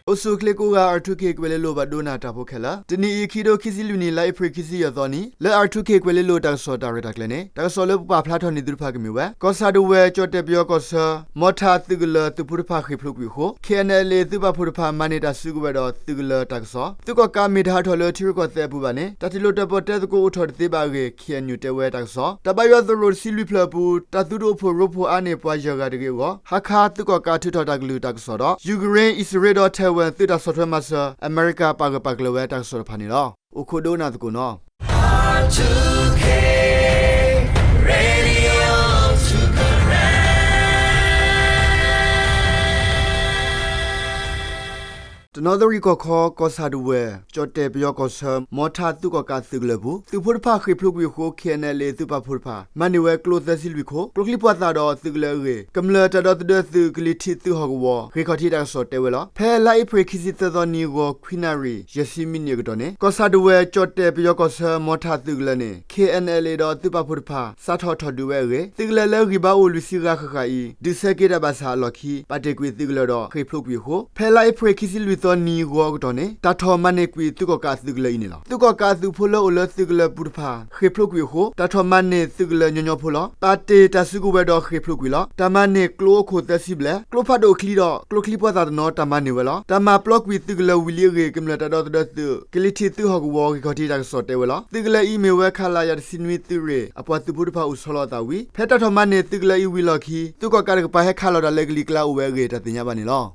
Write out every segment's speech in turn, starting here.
အိၣ်ဆူၣ်အိၣ်ချ့ကိးဂၤ R two K ကွဲၤလ့လိၤ ပှၤဒိကနၣ်တၢ်ဖိခဲလၢာ်, တနံၤအံၤ ခံကထိခံဆံလွံၢ်နံၣ် လါအ့ဖြ့ၣ်ခံဆံယဲၢ်သီနံၤ လၢ R two K ကွဲၤလ့လိၤတၢ်ကစီၣ်တၢ်ရဲၣ်တၢ်ကျဲၤန့ၣ် တၢ်ကစီၣ်လၢပပာ်ဖျါထီၣ်န့ၢ်သုတဖၣ်ကမ့ၢ်ဝဲ ကီၢ်ဆၣ်ဒဝဲၢ် ကၠီၣ်တဲၣ်ပယီၤကီၢ်ဆၢ မီထးသုးကလၢၤသုးဖိတဖၣ်ဃ့ၢ်ဖျိးကွံာ်အဃိ K N L A သုးပာ်ဖှိၣ်တဖၣ် မၤန့ၢ်တၢ်စုကဝဲၤဒီးသုးကလၢၤတၢ်ကစီၣ်, သုးကီၣ်ကးမ့ၢ်တၢ်ဟးထီၣ်လၢထံရူၢ်ကီၢ်သဲးအပူၤဘၣ်န့ၣ် တၢ်ထံၣ်လိာ်တၢၣ်ပီၣ်တဲသကိးအိၣ်ထီၣ်တသ့ဘၣ်အဂ့ၢ် K N U တဲဝဲတၢ်ကစီၣ်, တၢ်ဘါယွၤသရိာ်တဆံလွံၢ်ဖျၢၣ်အပူၤ တၢ်သုတအိၣ်ဖှိၣ်ရိဖှိၣ်အါန့ၢ်ပှၤယဲၢ်ဂၤတဂ့ၤအဂီၢ် ဟါခါသုးကီၣ်ကးထုးထီၣ်တၢ်ကလုၢ်တၢ်ကစီၣ်ဒီး ယူၤကရ့ၣ်, အံၣ်စရ့လးဒီး ထဲၣ်ဝဲၣ် သုးတၢ်ဆီၣ်ထွဲမၤစၢၤ အမဲရကၤပာ်ဂၢၢ်ပာ်ကျၢၤဝဲတၢ်ကစီၣ်တဖၣ်န့ၣ်လီၤ. အိၣ်ခိးဒိကနၣ်သကိးနီၤ. တနီသရံၣ်ကီၢ်ခီ ကီၢ်ဆၣ်ဒဝဲၢ် ကၠီၣ်တဲၣ်ပယီၤကီၢ်ဆၢ မီထးသုးကီၣ်ကးသုးကလၢၤပူၤ သုးဖိတဖၣ်ဃ့ၢ်ဖျိးကွံာ်အဃိ K N L A သုးပာ်ဖှိၣ်တဖၣ် မၤန့ၢ်ဝဲကျိသၢဆံလွံၢ်ခိၣ် ကျိချံပှာ်သၣ်ဒီးသုးကလၢၤအဂ့ၢ် ကမျၢၢ်တၢ်ဒီသဒၢသုး ကလံၤထံးသုးဟီၣ်ကဝီၤ ဂ့ၢ်ခီၣ်ထံးတၢ်ကစီၣ်တဲဝဲလီၤ. ဖဲလါအ့ဖြ့ၣ်ခံဆံသၢသီနံၤဂီၤ ခွံနၣ်ရံၣ် ယဲၢ်ဆံမံးနံးအကတီၢ်န့ၣ် ကီၢ်ဆၣ်ဒဝဲၢ် ကၠီၣ်တဲၣ်ပယီၤကီၢ်ဆၢ မီထးသုးကလၢၤန့ၣ် K N L A ဒီးသုးပာ်ဖှိၣ်တဖၣ် စးထီၣ်ထီၣ်ဒုးဝဲအဂ့ၢ် သုးကလၢၤလၢဂံၢ်ဘါအိၣ်လွံၢ်ဆံဂၤဃၣ်ဃၣ်အံၤ ဒုးဆဲးက့ၤတၢ်ဘၣ်ဆၣ်အလီၢ်ခံ ပာ်တ့ၢ်ကွံာ်သုးကလၢၤဒီးဃ့ၢ်ဖျိးကွံာ်အဃိ ဖဲလါအ့ဖြ့ၣ်ခံဆံလွံၢ်သီနံၤဂီၤအကတီၢ်န့ၣ် တၢ်ထီၣ်မၤန့ၢ်ကွံာ်သုးကီၣ်ကးအသုးကလၢၤအံၤန့ၣ်လီၤ. သုးကီၣ်ကးအသုးဖိလၢအိၣ်လၢသုးကလၢၤပူၤတဖၣ် ဃ့ၢ်ဖျိးကွံာ်အဃိ တၢ်ထီၣ်မၤန့ၢ်သုးကလၢၤညီညီဖိလီၤ. ပာ်တ့ၢ်တၢ်စုကဝဲၤဒီးဃ့ၢ်ဖျိးကွံာ်လီၤ. တၢ်မၤန့ၢ်ကျိအိၣ်ခိၣ်သၢဆံဘျဲၣ်, ကျိဖးဒိၣ်ချံဒီး ကျိချံပှာ်သၣ်တနီၤ တၢ်မၤန့ၢ်ဝဲလီၤ. တၢ်မၤပျီကွံာ်သုးကလၢၤဝံၤလံအဂ့ၢ် ကမျၢၢ်တၢ်ဒီသဒၢသုး ကလံၤထံးသုးဟီၣ်ကဝီၤ ဂ့ၢ်ခီၣ်ထံးတၢ်ကစီၣ်တဲဝဲလီၤ. သုးကလၢၤအံၤမ့ၢ်ဝဲ ခလရ တဆံနွံသုးရ့ၣ် အပှၤသုးဖိတဖၣ်အိၣ်ဆီလီၤအသးဝံၤ ဖဲတၢ်ထီၣ်မၤန့ၢ်သုးကလၢၤအံၤဝံၤအလီၢ်ခံ သုးကီၣ်ကးတကပၤဟဲခးလီၤတၢ်လၢကလံၤကျါအိၣ်ဝဲအဂ့ၢ် တၢ်သ့ၣ်ညါဘၣ်န့ၣ်လီၤ.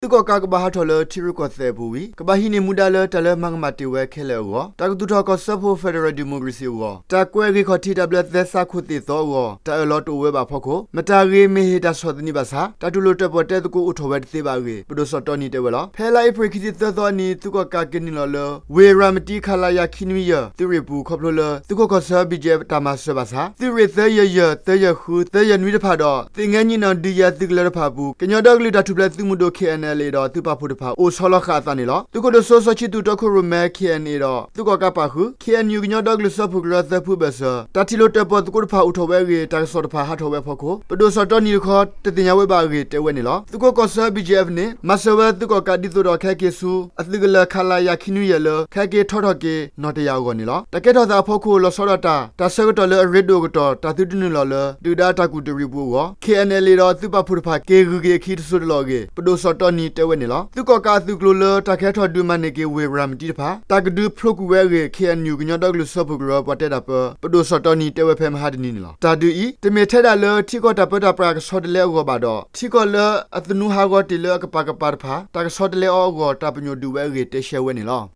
သုးကီၣ်ကးကဘၣ်ဟးထီၣ်လၢထံရူၢ်ကီၢ်သဲးအပူၤဝံၤ ကဘၣ်ဟံးန့ၢ်မူဒါလၢတၢ်လၢမၤကမၣ်တ့ၢ်ဝဲခဲလၢာ်အဂီၢ် တၢ်ကသူၣ်ထီၣ်ကီၢ်စၢဖှိၣ် Federal Democracy အဂီၢ် တၢ်ကွဲးဂ့ၢ်ခီၣ်ထံးတၢ်ဘျၢသဲစးခိၣ်သ့ၣ်သီအဂီၢ် တၢ်အၢၣ်လီၤတအိၣ်ဝဲဘၣ်အဖီခိၣ် မတၤဂ့ၤမ့ၢ်ဟ့ၣ်တၢ်ဆီၣ်သနံးဘၣ်ဆၣ် တၢ်တူၢ်လိာ်တၢၣ်ပီၣ်တဲသကိးအိၣ်ထီၣ်ဝဲတသ့ဘၣ်အဂ့ၢ် ပဒိၣ်စီၤတီနံၤတဲဝဲလီၤ. ဖဲလါအ့ဖြ့ၣ်ခံဆံသၢသီအနံၤ သုးကီၣ်ကးက့ၤနုာ်လီၤလၢ ဝ့ၢ်ရၤမတံ ခလရ ခံနွံယဲၢ် သုးရ့ၣ်ပူၤ ခီဖျိလၢ သုးခိးကီၢ်ဆၢ ဘံၣ်ကၠဲၣ် တၢ်မၤစၢၤဘၣ်ဆၣ် သုးရ့ၣ်သၢယဲၢ်ယဲၢ်, သၢယဲၢ်ဃု, သၢယဲၢ်နွံတဖၣ်ဒီး သ့ၣ်ငဲၢ်ညံၣ်နီၣ်ဒုးယၤသုးကလၢၤတဖၣ်အပူၤ ကညီဒီကလုာ်တၢ်ထူၣ်ဖျဲးသုးမုၢ်ဒိၣ် K N L A ဒီးသုးပာ်ဖှိၣ်တဖၣ် အိၣ်ဆီလီၤဃာ်အသးန့ၣ်လီၤ. သုးခိၣ်ဒိၣ်စိစီၤဆံသူး တီခိၣ်ရိၣ်မဲ K N A ဒီး သုးကီၣ်ကးပာ်ဃုာ် K N U ကညီဒီကလုာ်စၢဖှိၣ်ကရၢသၢဖုအဘၢၣ်စၢၤ တၢ်ထံၣ်လိာ်တၢၣ်ပီၣ်သကိးတဖၣ်အိၣ်ထီၣ်ဝဲအဂ့ၢ် တၢ်ကစီၣ်တဖၣ်ဟးထီၣ်ဝဲအဖီခိၣ် ပဒိၣ်စီၤတီနံၤတခီ တသ့ၣ်ညါဝဲဘၣ်အဂ့ၢ်တဲဝဲန့ၣ်လီၤ. သုးခိးကီၢ်ဆၢ ဘံၣ်ကၠဲၣ်န့ၣ် မၤစၢၤဝဲသုးကီၣ်ကးဒ်သိးဒီးခဲက့ၤဆူ အသုးကလၢၤ ခလရ ခံနွံယဲၢ်လၢ ခဲက့ၤထီထီၣ်က့ၤ နီၣ်တယာ်အဂီၢ်န့ၣ်လီၤ. တၢ်ကဲထီၣ်သးအဖီခိၣ် လီၤဆီဒၣ်တၢ် တၢ်ဆၢကတီၢ်လၢအရ့ဒိၣ်အကတီၢ် တၢ်သုတနုာ်လီၤလၢ ဒုၣ်ဒါတၢ်ကူၣ်တရံးပူၤအဂီၢ် K N L A ဒီးသုးပာ်ဖှိၣ်တဖၣ် က့ၤဂုၤက့ၤအခံတစိၢ်တလီၢ်အဂ့ၢ် ပဒိၣ်စီၤတီနံၤတဲဝဲန့ၣ်လီၤ. သုးကီၣ်ကးအသုးကျိၤလၢ တၢ်ကဟဲထီၣ်ဒုးမၤန့ၢ်က့ၤဝ့ၢ်ရၤမတံတဖၣ် တၢ်ကဒုးဖျိးကွံာ်ဝဲအဂ့ၢ် K N U ကညီဒီကလုာ်စၢဖှိၣ်ကရၢပှၤတဲတၢ်ပၢ ပဒိၣ်စီၤတီနံၤတဲဝဲဖဲမဟါတနံၤန့ၣ်လီၤ. တၢ်ဒုးအံၤ တမ့ၢ်ထဲဒၣ်လၢထံကီၢ်တၢ်ပၢတၢ်ပြးကဆီတလဲအဂီၢ်ဘၣ်ဒီး ထံကီၢ်လၢအသနူဟးဂီၤတ့ၢ်လၢအကပၤကပၤတဖၣ် တၢ်ကဆီတလဲအီၤအဂီၢ် တၢ်ပညိၣ်ဒုးဝဲအဂ့ၢ် တဲရှဲဝဲန့ၣ်လီၤ.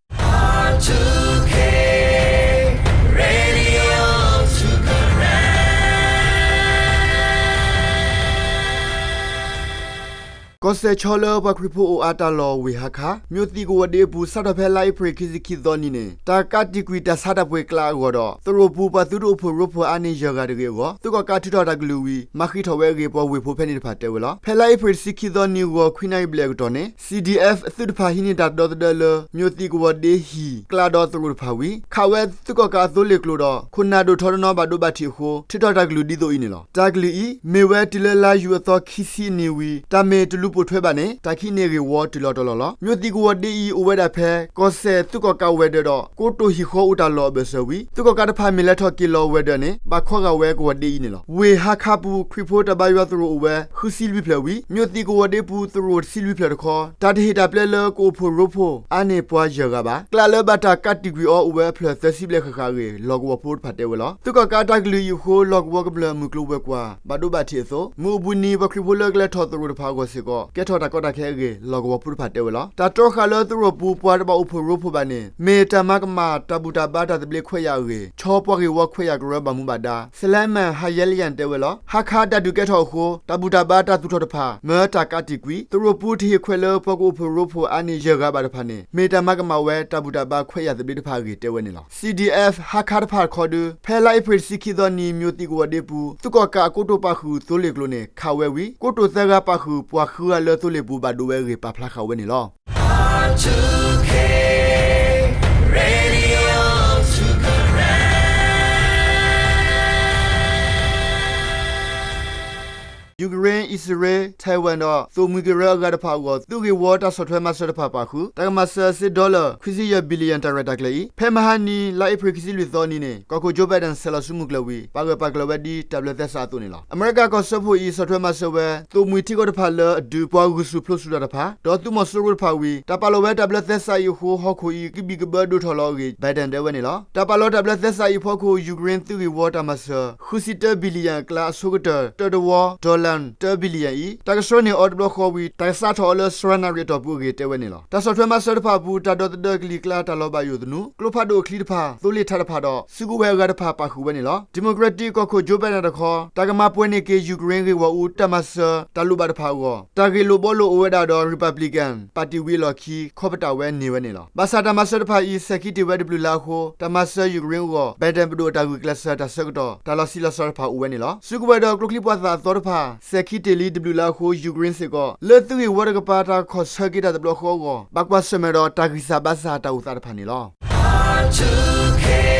ကီၢ်စဲၣ်ဆီလၢပှၤခရံာ်ဖိအိၣ်အါတၢ်လီၢ်ဝ့ၢ်ဟါခါ မျိးသံၣ်ကဝီၤဒ့အပူၤ စးထီၣ်ဖဲလါအ့ဖြ့ၣ်ခံဆံခံသီနံၤန့ၣ် တၢ်ကးတံာ်ကွံာ်တၢ်ဆါတၢ်ပှ့ၤကျါအဂီၢ်ဒီး သရိာ်ပူၤပှၤသုတအိၣ်ဖှိၣ်ရိဖှိၣ်အါန့ၢ်ယဲၢ်ဂၤတဂ့ၤအဂီၢ် သုးကီၣ်ကးထုးထီၣ်တၢ်ကလုၢ်ဝံၤ မၤဃံးထီၣ်ဝဲအဂ့ၢ် ပှၤဝ့ၢ်ဖိဖဲန့ၣ်တဖၣ်တဲဝဲလီၤ. ဖဲလါအ့ဖြ့ၣ်တဆံခံသီနံၤဂီၤ ခွံနၣ်ရံၣ်ဘျဲၣ်အကတီၢ်န့ၣ် C D F အသုးတဖၣ်ဟံးန့ၢ်တၢ်ဒီသဒၢလၢ မျိးသံၣ်ကဝီၤဒ့ဟံၣ် ကျါဒီးသရိာ်တဖၣ်ဝံၤ ခးဝဲသုးကီၣ်ကးအသိလ့ၣ်ကျိၤဒီး ခိၣ်နၢ်ဒိၣ်ထီတနီၤဘၣ်ဒိဘၣ်ထံးအဃိ ထုးထီၣ်တၢ်ကလုၢ်ဒ်သိးအံၤန့ၣ်လီၤ. တၢ်ကလုၢ်အံၤ မ့ၢ်ဝဲတုၤလၢလါယူၤအသီခံဆံအနံၤဝံၤ တၢ်မ့ၢ်တလူၤပိာ်ထွဲဘၣ်န့ၣ် တၢ်ကဟံးန့ၢ်ဂ့ၢ်ဝီတုၤလီၤတီၤလီၤလီၤ. မျိးသံၣ်ကဝီၤဒ့အံၤ အိၣ်ဝဲဒၣ်ဖဲ ကီၢ်စဲၣ်သုးကီၣ်ကးဝဲၤဒၢးဒီး ကိတိာ်ဟံၣ်ဃီအိၣ်တၢ်လီၢ်အဘၢၣ်စၢၤဝံၤ သုးကီၣ်ကးတဖၣ်မ့ၢ်လဲၤထီၣ်က့ၤလီၤဝဲၤဒၢးန့ၣ် ဘၣ်ခီဂာ်ဝဲကဝီၤဒ့အံၤန့ၣ်လီၤ. ဝ့ၢ်ဟါခါပူၤ ခရံာ်ဖိတၢ်ဘါယွၤသရိာ်အိၣ်ဝဲ ဃုဆံလွံၢ်ဖျၢၣ်ဝံၤ မျိးသံၣ်ကဝီၤဒ့ပူၤသရိာ်တဆံလွံၢ်ဖျၢၣ်တခီ တၢ်တဟ့ၣ်တၢ်ပျဲလၢကအိၣ်ဖှိၣ်ရိဖှိၣ်အါန့ၢ်ပှၤယဲၢ်ဂၤဘၣ်. ကျါလၢဘၣ်တၢ်ကးတံာ်ကွံာ်အီၤအိၣ်ဝဲအဖျၢၣ်သၢဆံဘျဲၣ်ဃၣ်ဃၣ်အဂ့ၢ် လီၢ်ကဝီၤဖိတဖၣ်တဲဝဲလီၤ. သုးကီၣ်ကးတၢ်ကလုၢ်အံၤအဃိ လီၢ်ကဝီၤကမျၢၢ်မုၢ်ကျိၤဝဲၤကွာ် ဘၣ်ဒိဘၣ်ထံးအသိး မုၢ်အိၣ်ဘှံးနံၤ ပှၤခရံာ်ဖိလၢကလဲၤထီၣ်သရိာ်တဖၣ်အဂီၢ်စ့ၢ်ကီး ကဲထီၣ်တၢ်ကီတၢ်ခဲအဂ့ၢ် လီၢ်ကဝီၤဖိတဖၣ်တဲဝဲလီၤ. တၢ်တြီဃာ်လၢသုးရိၣ်ပူၤ ပှၤတဘၣ်အိၣ်ဖှိၣ်ရိဖှိၣ်ဘၣ်န့ၣ် မ့ၢ်တၢ်မၤကမၣ် တၢ်ဘူၣ်တၢ်ဘါတၢ်သဘျ့ခွဲးယာ်အဂ့ၢ် ခၠီပှၤဂ့ၢ်ဝီခွဲးယာ်ကရၢဘၣ်မူဘၣ်ဒါ Sulaiman Hayalian တဲဝဲလီၤ. ဟါခါတၢ်ဒုးကဲထီၣ်အဃိ တၢ်ဘူၣ်တၢ်ဘါတၢ်သူၣ်ထီၣ်တဖၣ် မၢတၢ်ကးတံာ်ကွံာ် သုးရိၣ်ပူၤတဟ့ၣ်ခွဲးလၢ ပှၤကအိၣ်ဖှိၣ်ရိဖှိၣ်အါန့ၢ်ယဲၢ်ဂၤဘၣ်တဖၣ်န့ၣ် မ့ၢ်တၢ်မၤကမၣ်ဝဲ တၢ်ဘူၣ်တၢ်ဘါခွဲးယာ်သဘျ့တဖၣ်အဂ့ၢ်တဲဝဲန့ၣ်လီၤ. C D F ဟါခါတဖၣ်တခီဒု ဖဲလါအ့ဖြ့ၣ်တဆံခံသီနံၤ မၠိၣ်သံၣ်ကဝီၤဒ့ပူၤ သုးကီၣ်ကးအကိတိာ်ပာ်ဃုာ်သိလ့ၣ်ကျိၤန့ၣ် ခးဝဲဝံၤ ကိတိာ်သၢဂၤပာ်ဃုာ် ပှၤဃုဂၤလၢသိလ့ၣ်ပူၤဘၣ်ဒိဝဲအဂ့ၢ် ပာ်ဖျါဃာ်ဝဲန့ၣ်လီၤ. Ukraine, အံၣ်စရ့လး, Taiwan ဒီး သိၣ်မှံကရၢအဂၤတဖၣ်အဂီၢ် သုးဂ့ၢ်ဝီတၢ်ဆီၣ်ထွဲမၤစၢၤတဖၣ်ပာ်ဃုာ် တၢ်ကမၤစၢၤစ့ dollar ခွံဆံယဲၢ် billion တၢ်ရဲၣ်တၢ်ကျဲၤအံၤ ဖဲမဟါနံၤ လါအ့ဖြ့ၣ်ခံဆံလွံၢ်သီနံၤန့ၣ် ကီၢ်ခိၣ် Joe Biden ဆဲးလီၤစုမုၢ်ကျၢၤဝံၤ ပာ်ဂၢၢ်ပာ်ကျၢၤဝဲဒ်တၢ်ဘျၢသဲစးအသိးန့ၣ်လီၤ. အမဲရကၤကီၢ်စၢဖှိၣ်အံၤ ဆီၣ်ထွဲမၤစၢၤဝဲ သိၣ်မှံထံကီၢ်တဖၣ်လၢအဒုးပှၤဂုာ်ဆူၣ်ပျိဆူၣ်တၢ်တဖၣ် ဒီးသုးမီၤစိရိၤတဖၣ်ဝံၤ တၢ်ပာ်လီၤဝဲတၢ်ဘျၢသဲစးအံၤအဃိ ဟီၣ်ခိၣ်အံၤ ကဘံၣ်ကဘၢဒိၣ်ထီၣ်လီၤအဂ့ၢ် Biden တဲဝဲန့ၣ်လီၤ. တၢ်ပာ်လီၤတၢ်ဘျၢသဲစးအံၤအဖီခိၣ် Ukraine သုးဂ့ၢ်ဝီတၢ်မၤစၢၤ ဃုဆံတၢ billion အကျါ အဆိကတၢၢ်တၢတဝီ dollar တၢ billion အံၤ တၢ်ကဆှၢန့ၢ်အီၤတဘျီဃီဝံၤ တၢ်ကစးထီၣ်အီၤလၢ စှၤနၣ်ရံၣ်အတီၢ်ပူၤအဂ့ၢ်တဲဝဲန့ၣ်လီၤ. တၢ်ဆီၣ်ထွဲမၤစၢၤတဖၣ်အပူၤ တၢ်ဒီသဒၢကလံၤကျါ တၢ်လီၤဘၣ်ယိၣ်သနူ ကျိဖးဒိၣ်အချံတဖၣ် သိလ့ၣ်ထးတဖၣ်ဒီး စုကဝဲၤအဂၤတဖၣ်ပာ်ဃုာ်ဝဲန့ၣ်လီၤ. Democratic ကီၢ်ခိၣ် Joe Biden တခီ တၢ်ကမၤပှဲၤန့ၢ်က့ၤ Ukraine ဂ့ၢ်ဂီၢ်အူ တၢ်မၤစၢၤတၢ်လိၣ်ဘၣ်တဖၣ်အဂီၢ် တၢ်ဂ့ၢ်လိာ်ဘှီလိာ်အိၣ်ဝဲဒၣ်ဒီး Republican ပၣ်တံၣ်ဝံၤအလီၢ်ခံ ခီပတာ်ဝဲန့ၢ်ဝဲန့ၣ်လီၤ. ဘၣ်ဆၣ်တၢ်မၤစၢၤတဖၣ်အံၤ စဲၤခံတ့ၢ်ဝဲတဘျုးလါအဃိ တၢ်မၤစၢၤ Ukraine အဂီၢ် Biden ပဒိၣ်တၢ်ဂုာ်ကျဲးစၢးတၢ်ဆၢကတီၢ် တၢ်လီၤဆံးလီၤစှၤတဖၣ်အိၣ်ဝဲန့ၣ်လီၤ. စုကဝဲၤဒီးကျိချံပှာ်သၣ်အသီတဖၣ် စဲၤခံတ့ၢ်လံတဘျုးလါအဃိ Ukraine စ့ၢ်ကီး လၢသုးဂ့ၢ်ဝီတကပၤ တၢ်ခီၣ်ဆၢက့ၤတၢ်တဘျီဃီအဂီၢ် ဘၣ်ကွၢ်ဆၢၣ်မဲာ်ဒီးတၢ်ဂံၢ်စၢ်ဘါစၢ်တၢ်အိၣ်သးတဖၣ်န့ၣ်လီၤ.